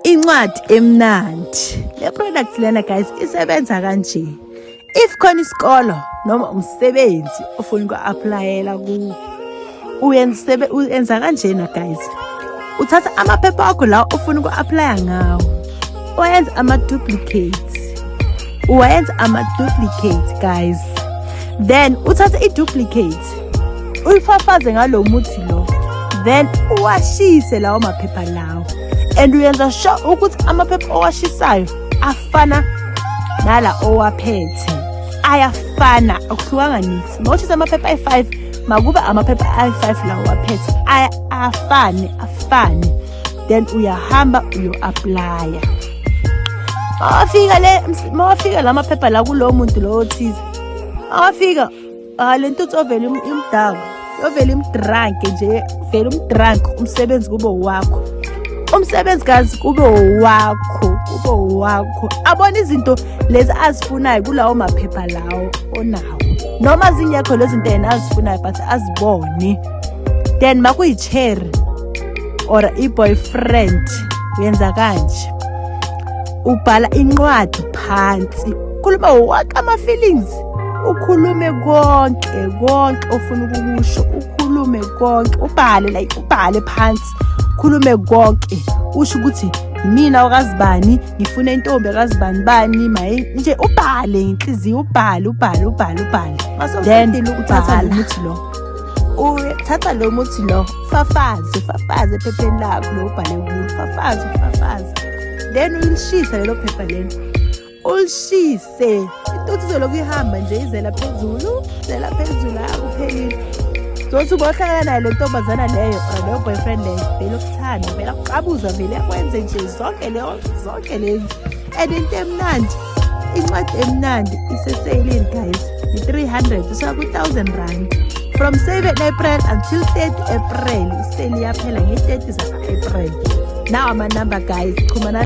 Incwadi emnandi. Le product lena guys isebenza kanje. If khona isikolo noma umsebenzi ofuna uku-applyela kuwo, uyenza kanjena guys. Uthatha amaphepha akho lawa ofuna uku-applya ngawo, uwayenza ama-duplicates, uwayenza ama-duplicates guys. Then uthathe i-duplicate uyifafaze ngalo muthi lo, then uwashise lawo maphepha lawo, and uyenza sure ukuthi amaphepha owashisayo afana nala owaphethe, ayafana, akuhlukanga niks. Mawushisa amaphepha ayi-5, makube amaphepha ayi-5 lawo waphethe afane afane. Then uyahamba uyo-applya. Mawafika le, mawafika la maphepha la kulowo muntu lowo othize, mawafika le ntuthu ovele imdako, yovele imdrank nje, vele umdrank, umsebenzi kube wakho, umsebenzi kazi kube wakho, kube wakho. Abona izinto lezi azifunayo kulawo maphepha lawo onawo, noma zingekho lezi zinto yena azifunayo, but azibone. Then makuyi-cherry or i-boyfriend, uyenza kanje: ubhala incwadi phansi, khuluma wonke ama-feelings, ukhulume konke konke ofuna ukukusho, ukhulume konke, ubhale, like ubhale phansi, ukhulume konke, usho ukuthi imina okazibani, ngifuna intombi akazibani bani, maye nje, ubhale ngenhliziyo, ubhale, ubhale, ubhale, ubhale. Then uthatha lo muthi lo, uthatha lo muthi lo, fafaze, fafaze ephepheni lakho lo ubhale kulo, fafaze, fafaze, then uyilishisa lelo phepha lelo, ulishise. Intuthu izolokhu ihamba nje, izela phezulu, izela phezulu, akuphelile. Zothi ubohlangana nayo le ntombazana leyo or leyo boyfriend leyo, vele ukuthanda, vele akuqabuza, vele akwenze nje zonke leyo, zonke lezi. And into emnandi, incwadi emnandi iseseyilini guys, i-300 usuka ku-R1000 from 7 April until 30 April. Isale iyaphela nge-30 zaka-April. Naw amanamba guys, xhumana.